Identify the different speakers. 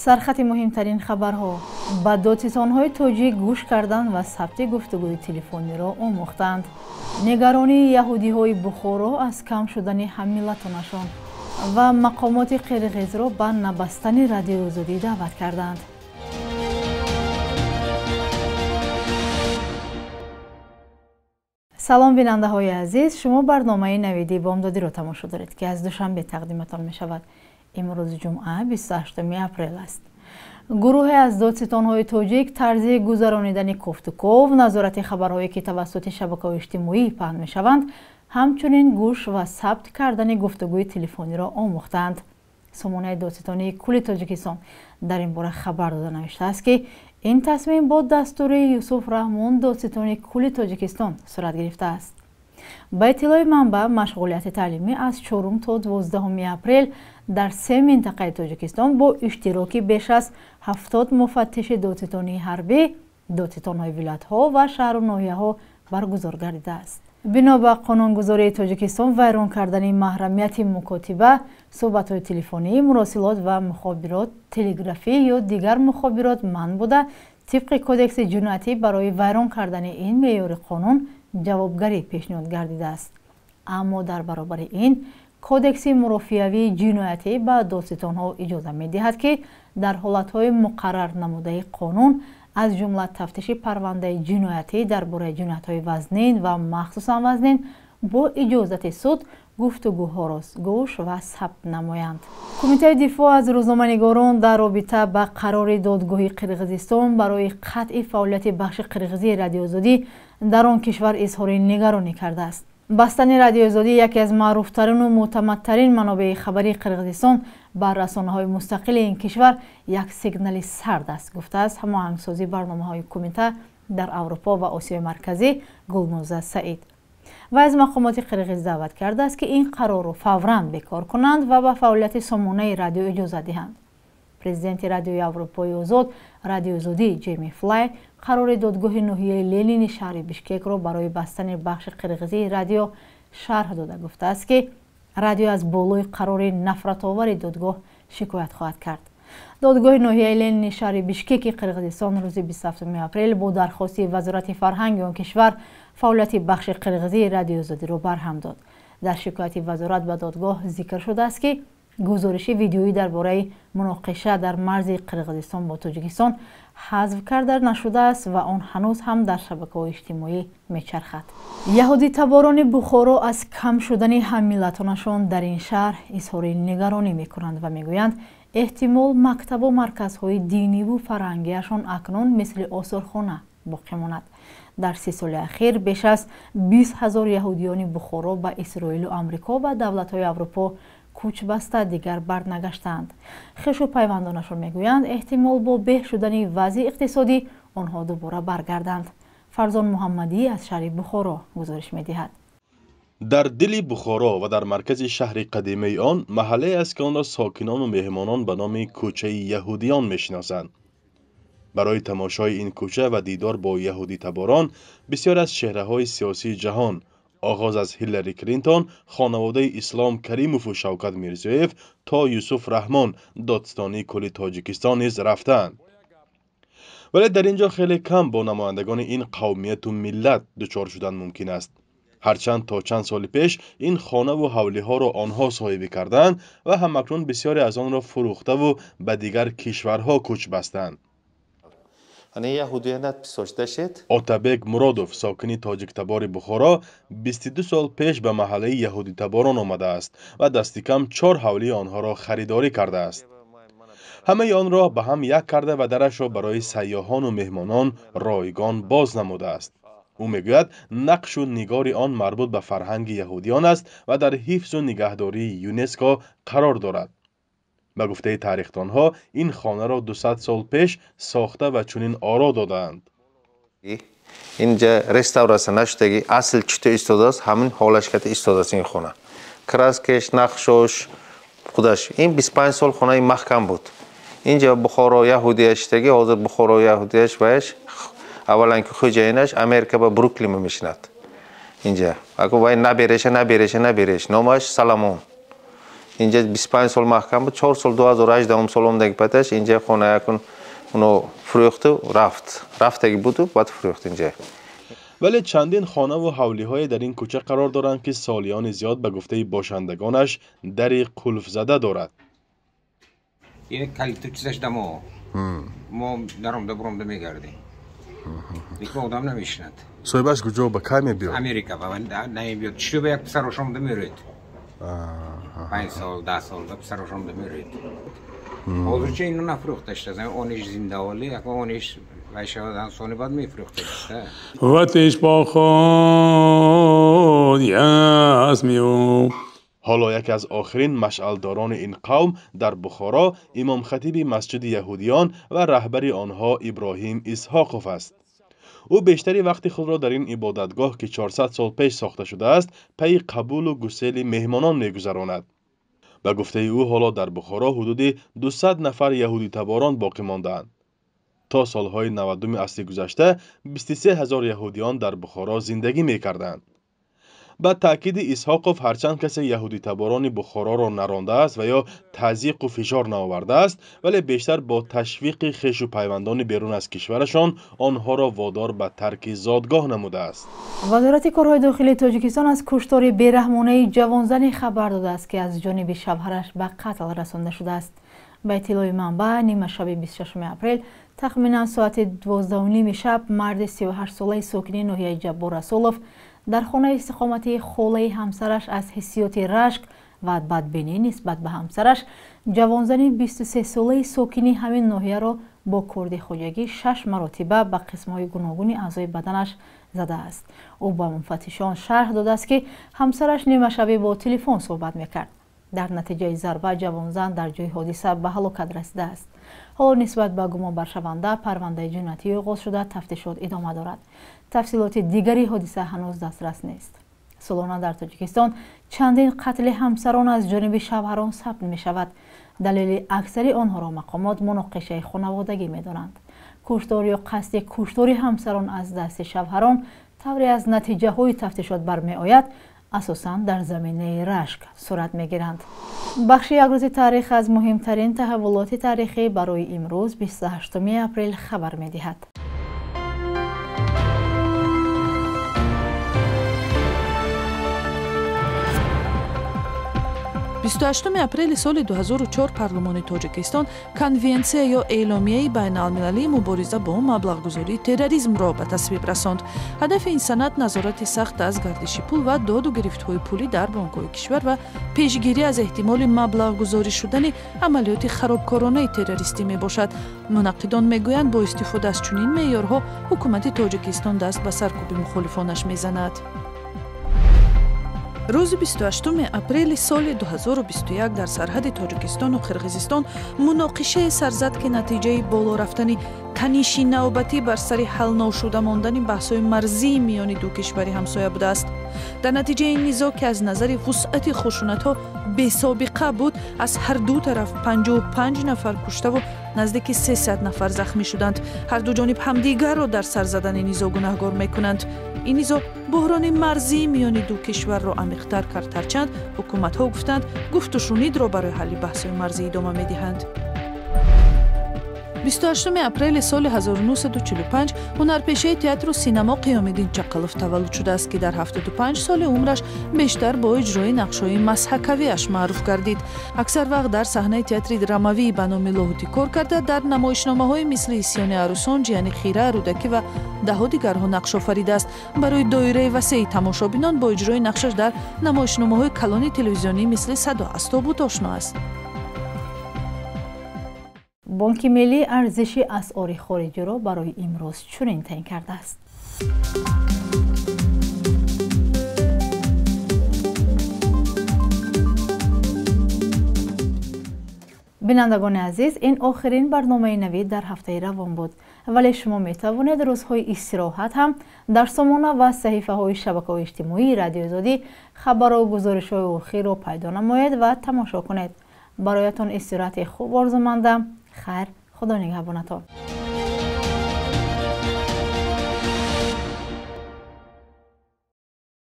Speaker 1: Сархати муҳимтарин хабарҳо: ба додситонҳои тоҷик гӯш кардан ва сабти гуфтугӯи телефониро омӯхтанд. Нигаронии яҳудиҳои Бухоро аз кам шудани ҳаммиллатонашон ва мақомоти Қирғизро ба набастани Радиои Озодӣ даъват карданд. Салом, бинандаҳои азиз, шумо барномаи Навиди Бомдодиро тамошо доред, ки аз Душанбе тақдиматон мешавад. Имрӯз ҷумъа, 28 апрел аст. Гурӯҳе аз додситонҳои тоҷик тарзи гузаронидани кофтуков, назорати хабарҳое, ки тавассути шабакаҳои иҷтимоӣ паҳн мешаванд, ҳамчунин гӯш ва сабт кардани гуфтугӯи телефониро омӯхтанд. Сомонаи додситонии кулли Тоҷикистон дар ин бора хабар дода навиштааст, ки ин тасмим бо дастури Юсуф Раҳмон, додситони кулли Тоҷикистон, сурат гирифтааст. Ба иттилои манбаъ, машғулияти таълимӣ аз 4 то 12 апрел дар се минтақаи Тоҷикистон бо иштироки беш аз 70 муфаттиши додситонии ҳарбӣ, додситонҳои вилоятҳо ва шаҳру ноҳияҳо баргузор гардидааст. Бино ба қонунгузории Тоҷикистон, вайрон кардани маҳрамияти мукотиба, суҳбатҳои телефонӣ, муросилот ва мухобирот, телеграфӣ ё дигар мухобирот манъ буда, тибқи Кодекси ҷиноятӣ барои вайрон кардани ин меъёри қонун ҷавобгарӣ пешниҳод гардидааст. Аммо дар баробари ин, Кодекси мурофиавии ҷиноятӣ ба додситонҳо иҷоза медиҳад, ки дар ҳолатҳои муқаррар намудаи қонун, аз ҷумла тафтиши парвандаи ҷиноятӣ дар бораи ҷиноятҳои вазнин ва махсусан вазнин, бо иҷозати суд гуфтугӯҳоро гӯш ва сабт намоянд. Кумитаи дифоъ аз рӯзноманигорон дар робита ба қарори додгоҳи Қирғизистон барои қатъи фаъолияти бахши қирғизии Радиои Озодӣ дар он кишвар изҳори нигаронӣ кардааст. Бастани Радиои Озодӣ, яке аз маъруфтарину мӯътамадтарин манобеи хабарии Қирғизистон, ба расонаҳои мустақили ин кишвар як сигнали сард аст, гуфтааст ҳамоҳангсозии барномаҳои кумита дар Аврупо ва Осиёи Марказӣ Гулноза Саид. Ва аз мақомоти қирғиз даъват кардааст, ки ин қарорро фавран бекор кунанд ва ба фаъолияти сомонаи радио иҷоза диҳанд. Президенти Радиои Аврупои Озод, Радиои Озодӣ, Ҷейми Флай қарори додгоҳи ноҳияи Ленини шаҳри Бишкекро барои бастани бахши қирғизии радио шарҳ дода гуфтааст, ки радио аз болои қарори нафратовари додгоҳ шикоят хоҳад кард. Додгоҳи ноҳияи Ленини шаҳри Бишкеки Қирғизистон рӯзи 27 апрел бо дархости Вазорати фарҳанги он кишвар фаъолияти бахши қирғизии Радиои Озодиро барҳам дод. Дар шикояти вазорат ба додгоҳ зикр шудааст, ки гузориши видеоӣ дар бораи муноқиша дар марзи Қирғизистон бо Тоҷикистон ҳазф карда нашудааст ва он ҳанӯз ҳам дар шабакаҳои иҷтимоӣ мечархад. Яҳудитаборони Бухоро аз кам шудани ҳаммиллатонашон дар ин шаҳр изҳори нигаронӣ мекунанд ва мегӯянд, эҳтимол мактабу марказҳои диниву фарҳангиашон акнун мисли осорхона боқӣ монад. Дар 30 соли ахир беш аз 20 ҳазор яҳудиёни Бухоро ба Исроилу Амрико ва давлатҳои Аврупо кӯч баста дигар барнагаштаанд. Хешу пайвандонашон мегӯянд, эҳтимол бо беҳ шудани вазъи иқтисодӣ онҳо дубора баргарданд. Фарзон Муҳаммадӣ аз шаҳри Бухоро гузориш медиҳад.
Speaker 2: Дар дили Бухоро ва дар маркази шаҳри қадимаи он маҳаллае аст, ки онро сокинону меҳмонон ба номи кӯчаи яҳудиён мешиносанд. Барои тамошои ин кӯча ва дидор бо яҳудитаборон бисёр аз чеҳраҳои сиёсии ҷаҳон, оғоз аз Ҳиллари Клинтон, хонаводаи Ислом Каримову Шавкат Мирзиёев то Юсуф Раҳмон, додситонии кулли Тоҷикистон низ рафтаанд. Вале дар ин ҷо хеле кам бо намояндагони ин қавмияту миллат дучор шудан мумкин аст. Ҳарчанд то чанд соли пеш ин хонаву ҳавлиҳоро онҳо соҳибӣ карданд ва ҳамакнун бисёре аз онро фурӯхтаву ба дигар кишварҳо кӯч бастанд. Отабек Муродов, сокини тоҷиктабори Бухоро, 22 сол пеш ба маҳаллаи яҳудитаборон омадааст ва дастикам 4 ҳавлии онҳоро харидорӣ кардааст. Ҳамаи онро ба ҳам як карда ва дарашро барои сайёҳону меҳмонон ройгон боз намудааст. Ӯ мегӯяд, нақшу нигори он марбут ба фарҳанги яҳудиён аст ва дар ҳифзу нигаҳдории ЮНЕСКО қарор дорад. Ба гуфтаи таърихдонҳо, ин хонаро 200 сол пеш сохта ва чунин оро додаанд.
Speaker 3: Инҷа реставратсия нашудаги, асл чуто истодааст, ҳамин ҳолашката истодааст ин хона. Краскаш, нақшош, худаш. Ин 25 сол хонаи маҳкам буд. Инҷа Бухоро яҳудияш шудаги, ҳозир Бухоро яҳудияш ваяш аввалан ки хӯҷаинаш Америка ба Бруклин мешинад. Инҷа. Ако вай набереша, набереш, номаш Соломон. Инҷа 25 сол маҳкам буд, 4 сол 2018 сол омадаги паташ инҷа хона якун уно фурӯхту рафт. Рафтаги буду баъд фурӯхт инҷа.
Speaker 2: Вале чандин хонаву ҳавлиҳое дар ин кӯча қарор доранд, ки солиёни зиёд ба гуфтаи бошандагонаш дари қулфзада дорад.
Speaker 4: Ин калиту чизаш дамо. Мо даромда буромда мегардем. Лекин одам намешинад.
Speaker 2: Соҳибаш куҷо, ба кай мебиёд?
Speaker 4: Америка ба намебиёд. Чиро ба як писарош омда мерояд. 5 сол, 10 сол ба писарош омда мерояд. Ҳозирча ино нафурӯхта шуда. Ониш зиндаолӣ, яко ониш вай шавад, сони баъд мефурӯхта шуда.
Speaker 5: Ватиш бо худ ясмиу.
Speaker 2: Ҳоло яке аз охирин машъалдорони ин қавм дар Бухоро имомхатиби масҷиди яҳудиён ва раҳбари онҳо Иброҳим Исҳоқов аст. Ӯ бештари вақти худро дар ин ибодатгоҳ, ки 400 сол пеш сохта шудааст, пайи қабулу гусели меҳмонон мегузаронад. Ба гуфтаи ӯ, ҳоло дар Бухоро ҳудуди 200 нафар яҳудитаборон боқӣ мондаанд. То солҳои 90-уми асри гузашта 23 ҳазор яҳудиён дар Бухоро зиндагӣ мекарданд. Ба таъкиди Исҳоқов, ҳарчанд касе яҳудитаборони Бухороро нарондааст ва ё тазйиқу фишор наовардааст, вале бештар бо ташвиқи хешу пайвандони берун аз кишварашон онҳоро водор ба тарки зодгоҳ намудааст.
Speaker 1: Вазорати корҳои дохилии Тоҷикистон аз куштори бераҳмонаи ҷавонзане хабар додааст, ки аз ҷониби шавҳараш ба қатл расонда шудааст. Ба иттилои манбаъ, нимашаби 26 апрел тахминан соати 12:30 шаб марди 38-солаи сокини ноҳияи Ҷаббор Расулов дар хонаи истиқоматии холаи ҳамсараш аз ҳиссиёти рашк ва бадбинӣ нисбат ба ҳамсараш ҷавонзани 23-солаи сокини ҳамин ноҳияро бо корди хоҷагӣ 6 маротиба ба қисмҳои гуногуни аъзои баданаш задааст. Ӯ ба муфаттишон шарҳ додааст, ки ҳамсараш нимашабӣ бо телефон суҳбат мекард. Дар натиҷаи зарба ҷавонзан дар ҷои ҳодиса ба ҳалокат расидааст. Ҳоло нисбат ба гумонбаршаванда парвандаи ҷиноятӣ оғоз шуда, тафтишот идома дорад. Тафсилоти дигари ҳодиса ҳанӯз дастрас нест. Солона дар Тоҷикистон чандин қатли ҳамсарон аз ҷониби шавҳарон сабт мешавад. Далели аксари онҳоро мақомот муноқишаи хонаводагӣ медонанд. Куштор ё қасди куштори ҳамсарон аз дасти шавҳарон тавре аз натиҷаҳои тафтишот бармеояд, асосан дар заминаи рашк сурат мегиранд. Бахши як рӯзи таърих аз муҳимтарин таҳаввулоти таърихӣ барои имрӯз 28 апрел хабар медиҳад.
Speaker 6: 28 апрели соли 2004 парлумони Тоҷикистон конвенсия ё эъломияи байналмилалии мубориза бо маблағгузории терроризмро ба тасвиб расонд. Ҳадафи ин санад назорати сахт аз гардиши пул ва доду гирифтҳои пулӣ дар бонкҳои кишвар ва пешгирӣ аз эҳтимоли маблағгузорӣ шудани амалиёти харобкоронаи террористӣ мебошад. Мунаққидон мегӯянд, бо истифода аз чунин меъёрҳо ҳукумати Тоҷикистон даст ба саркӯби мухолифонаш мезанад. Рӯзи 28 апрели соли 2021 дар сарҳади Тоҷикистону Қирғизистон муноқишае сар зад, ки натиҷаи боло рафтани таниши навбатӣ бар сари ҳалношуда мондани баҳсҳои марзии миёни ду кишвари ҳамсоя будааст. Дар натиҷаи ин низоъ, ки аз назари вусъати хушунатҳо бесобиқа буд, аз ҳар ду тараф 55 нафар куштаву наздики 300 нафар захмӣ шуданд. Ҳар ду ҷониб ҳамдигарро дар сар задани низоъ гунаҳгор мекунанд. Ин низоъ буҳрони марзии миёни ду кишварро амиқтар кард, ҳарчанд ҳукуматҳо гуфтанд, гуфтушунидро барои ҳалли баҳсҳои марзӣ идома медиҳанд. 28 апрели соли 1945 ҳунарпешаи театру синамо Қиёмиддин Чақалов таваллуд шудааст, ки дар 75 соли умраш бештар бо иҷрои нақшҳои масҳакавиаш маъруф гардид. Аксар вақт дар саҳнаи театри драмавии ба номи Лоҳутӣ кор карда, дар намоишномаҳои мисли Исёни арӯсон, Ҷияни хира, Рӯдакӣ ва даҳо дигарҳо нақш офаридааст. Барои доираи васеи тамошобинон бо иҷрои нақшаш дар намоишномаҳои калони телевизионӣ мисли Садо аз тобут ошно аст.
Speaker 1: Бонки миллӣ арзиши асъори хориҷиро барои имрӯз чунин таъин кардааст. Бинандагони азиз, ин охирин барномаи навид дар ҳафтаи равон буд, вале шумо метавонед рӯзҳои истироҳат ҳам дар сомона ва саҳифаҳои шабакаҳои иҷтимоии Радиои Озодӣ хабару гузоришҳои охирро пайдо намоед ва тамошо кунед. Бароятон истироҳати хуб орзумандам. Хайр, Худо нигаҳбонатон.